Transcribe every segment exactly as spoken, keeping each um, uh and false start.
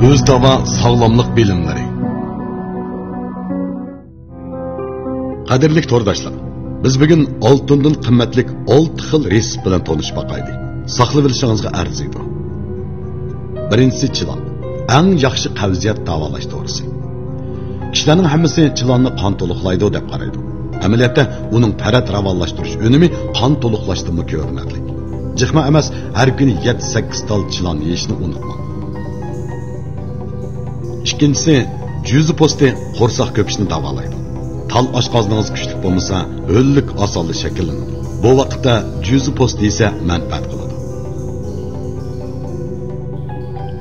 ئۆز داۋا ساغلاملىق بىلىملىرى. قەدىرلىك تورداشلار، بىز بۈگۈن ئالتۇندىن قىممەتلىك ئالتە خىل رېتسېپت بىلەن تونۇشۇپ باقايلى. ساقلىۋېلىشىڭىزغا ئەرزىيدۇ. بىرىنچىسى چىلان. ئەڭ ياخشى قەۋزىيەت داۋالاش دورىسى. كىشىلەرنىڭ ھەممىسى چىلاننى قان تولۇقلايدۇ دەپ قارايدۇ. ئەمەلىيەتتە ئۇنىڭ تەرەت راۋانلاشتۇرۇش ئۈنۈمى قان تولۇقلاشتىنمۇ كۆرۈنەرلىك. جىقما ئەمەس، ھەر كۈنى يەتتە سەككىز تال چىلان يېيىشنى ئۇنتۇماڭ. ئىككىنچىسى، جۈزە پوستى قورساق كۆپۈشنى داۋالايدۇ. تال ئاشقازىنىڭىز كۈچلۈك بولمىسا، ھۆللۈك ئاسانلا شەكىللىنىدۇ. بۇ ۋاقىتتا جۈزە پوستى يېسە مەنپەئەت قىلىدۇ.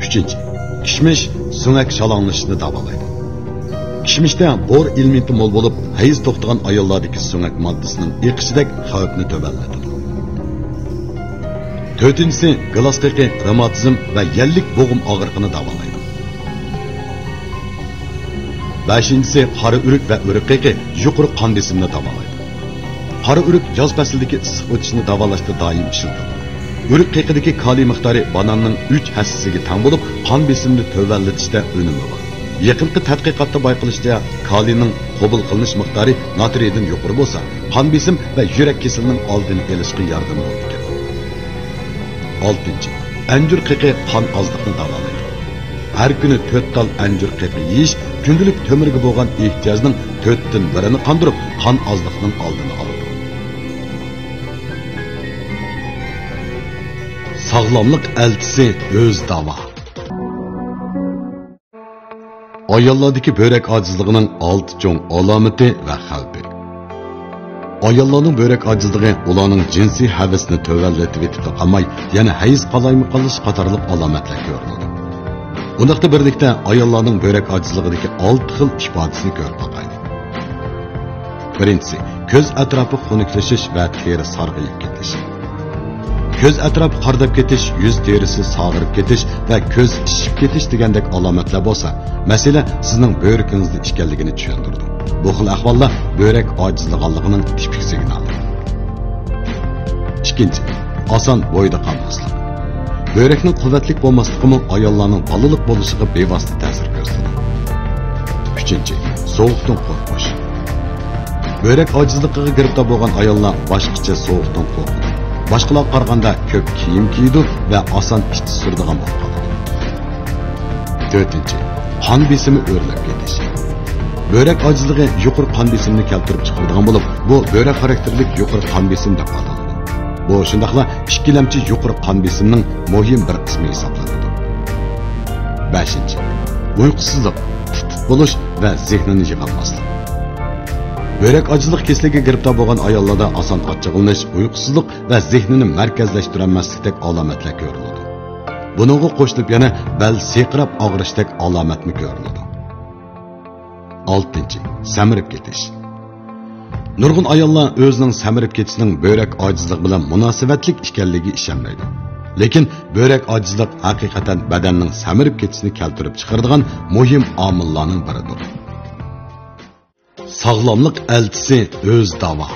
ئۈچىنچى، كىشمىش سۆڭەك شالاڭلىشىشنى داۋالايدۇ. كىشمىشتە بور ئېلېمېنتى مول بولۇپ، ھەيز توختىغان ئاياللاردىكى سۆڭەك ماددىسىنىڭ ئېقىشىدەك خەۋپنى تۆۋەنلىتىدۇ. تۆتىنچىسى، گىلاس قېقى رېماتىزم ۋە يەللىك بوغۇم ئاغرىقىنى داۋالايدۇ. بەشىنچىسى، قارا ئۆرۈك ۋە ئۆرۈك قېقى يۇقىرى قان بېسىمىنى داۋالايدۇ. قارا ئۆرۈك ياز پەسلىدىكى ئىسسىق ئۆتۈشنى داۋالاشتا دائىم ئىشلىتىلىدۇ. ئۆرۈك قېقىدىكى كالىي مىقدارى باناننىڭ ئۈچ ھەسسىسىگە تەڭ بولۇپ، قان بېسىمىنى تۆۋەنلىتىشتە ئۈنۈمى بار. يېقىنقى تەتقىقاتتا بايقىلىشىچە، كالىينىڭ قوبۇل قىلىنىش مىقدارى ناترىيدىن يۇقىرى بولسا، قان بېسىم ۋە يۈرەك كېسىلىنىڭ ئالدىنى ئېلىشقا ياردىمى بولىدىكەن. ئالتىنچى، ئەنجۈر قېقى قان ئازلىقنى داۋالايدۇ. ھەر كۈنى تۆت تال ئەنجۈر قېقى يېيىش كۈندىلىك تۆمۈرگە بولغان ئېھتىياجنىڭ تۆتتىن بىرىنى قاندۇرۇپ، قان ئازلىقنىڭ ئالدىنى ئالىدۇ. ساغلاملىق ئەلچىسى ئۆز داۋا. ئاياللاردىكى بۆرەك ئاجىزلىقىنىڭ ئالتە چوڭ ئالامىتى ۋە خەۋپى. ئاياللارنىڭ بۆرەك ئاجىزلىقى ئۇلارنىڭ جىنسىي ھەۋىسىنى تۆۋەنلىتىۋېتىپلا قالماي، يەنە ھەيز قالايمىقانلىشىش قاتارلىق ئالامەتلەر كۆرۈلىدۇ. ئۇنداقتا بىرلىكتە ئاياللارنىڭ بۆرەك ئاجىزلىقىدىكى ئالتە خىل ئىپادىسىنى كۆرۈپ باقايلى. بىرىنچىسى، كۆز ئەتراپى خۇنۈكلىشىش ۋە تېرە سارغىيىپ كېتىش. كۆز ئەتراپى قارىداپ كېتىش، يۈز تېرىسى ساغىرىپ كېتىش ۋە كۆز شىشىپ كېتىش دېگەندەك ئالامەتلەر بولسا، مەسىلە سىزنىڭ بۆرىكىڭىزدە ئىكەنلىكىنى چۈشەندۈرىدۇ. بۇ خىل ئەھۋاللار بۆرەك ئاجىزلىغانلىقىنىڭ تىپىك سىگنالى. ئىككىنچى، ئاسان بويىدا قالماسلىق. بۆرەكنىڭ قۇۋۋەتلىك بولماسلىقىمۇ ئاياللارنىڭ بالىلىق بولۇشىغا بىۋاسىتە تەسىر كۆرسىتىدۇ. ئۈچىنچى، سوغۇقتىن قورقۇش. بۆرەك ئاجىزلىقىغا گىرىپتار بولغان ئاياللار باشقىچە سوغۇقتىن قورقىدۇ. باشقىلارغا قارىغاندا كۆپ كىيىم كىيىدۇ ۋە ئاسان ئىچى سۈرىدىغان بولۇپ قالىدۇ. تۆتىنچى، قان بېسىمى ئۆرلەپ كېتىش. بۆرەك ئاجىزلىقى يۇقىرى قان بېسىمىنى كەلتۈرۈپ چىقىرىدىغان بولۇپ، بۇ بۆرەك خاراكتېرلىك يۇقىرى قان بېسىم دەپ ئاتىلىدۇ. بۇ شۇنداقلا ئىككىلەمچى يۇقىرى قان بېسىمنىڭ مۇھىم بىر قىسمى ھېسابلىنىدۇ. بەشىنچى، ئۇيقۇسىزلىق، تىت-تىت بولۇش ۋە زېھنىنى يىغالماسلىق. بۆرەك ئاجىزلىق كېسىلىگە گىرىپتار بولغان ئاياللاردا ئاسان ئاچچىقلىنىش، ئۇيقۇسىزلىق ۋە زېھنىنى مەركەزلەشتۈرەلمەسلىكتەك ئالامەتلەر كۆرۈلىدۇ. بۇنىڭغا قوشۇلۇپ يەنە بەل سىرقىراپ ئاغرىشتەك ئالامەتمۇ كۆرۈلىدۇ. ئالتىنچى، سەمرىپ كېتىش. نۇرغۇن ئاياللار ئۆزىنىڭ سەمرىپ كېتىشىنىڭ بۆرەك ئاجىزلىقى بىلەن مۇناسىۋەتلىك ئىكەنلىكىگە ئىشەنمەيدۇ. لېكىن بۆرەك ئاجىزلىق ھەقىقەتەن بەدەننىڭ سەمرىپ كېتىشىنى كەلتۈرۈپ چىقىرىدىغان مۇھىم ئامىللارنىڭ بىرىدۇر. ساغلاملىق ئەلچىسى ئۆز داۋا.